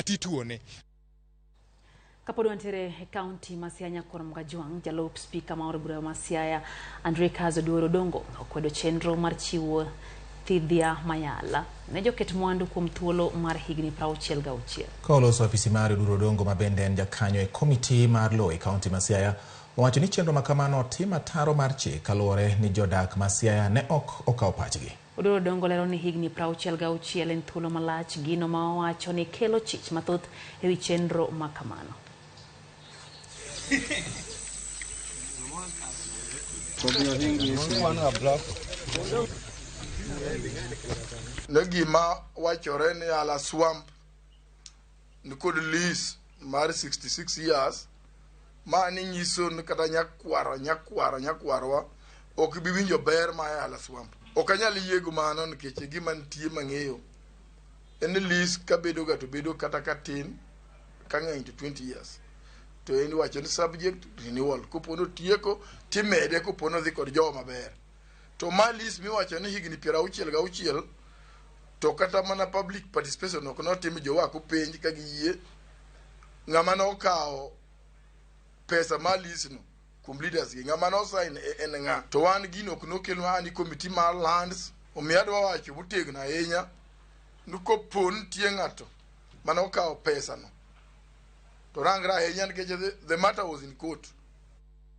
Tituone. Kapod wantiere e kaunti ma Siaya Nyakwar Mgajwang', jalup spika ma od bura ma Siaya Andre Kaz Oduor Odongo okwedo chenro mar chiwo thidhia mayala ne joket mwandu kuom thuolo mar higni 66. Ka oloso apisi mare, Oduor Odongo ma bende en jakanyo e komiti mar lowo e kaunti ma Siaya owacho ni chenro ma kamano otim ataro mar chik kaluwore ni jodak ma Siaya ne ok okawo pachgi. Oduor Odongo lero ni higni 66 en thuolo malach, gino ma owacho ni kelo chich mathoth e wi chenro ma kamano. Ne gima wachore ni Yala Swamp nikod lease mar 66 years mani nyiso ni kata nyakwaro nyakwaro nyakwarwa ok bi winjo ber ma Yala Swamp. Ok anyal yie gi mano nikech e gima nitie mang'eyo en ni lease kabedo ga to bedo kata ka tin ka ng'eny to 20 years to en iwacho ni subject renewal kopo ni otieko timede kopo ni odhi kod jowa maber to ma lease miwacho ni higni 66 to kata mana public participation ok notim jowa kopenj ka giyie ng'ama nokawo pesa mar lease no kuom leaders gi ng'ama nosign en ng'a to wan gino ok nokelnwa ani committee mar lands omiyo adwa wacho motegno ahinya ni kopo nitie ng'ato mane okawo pesa no to rangre ahinya nikech the matter was in court.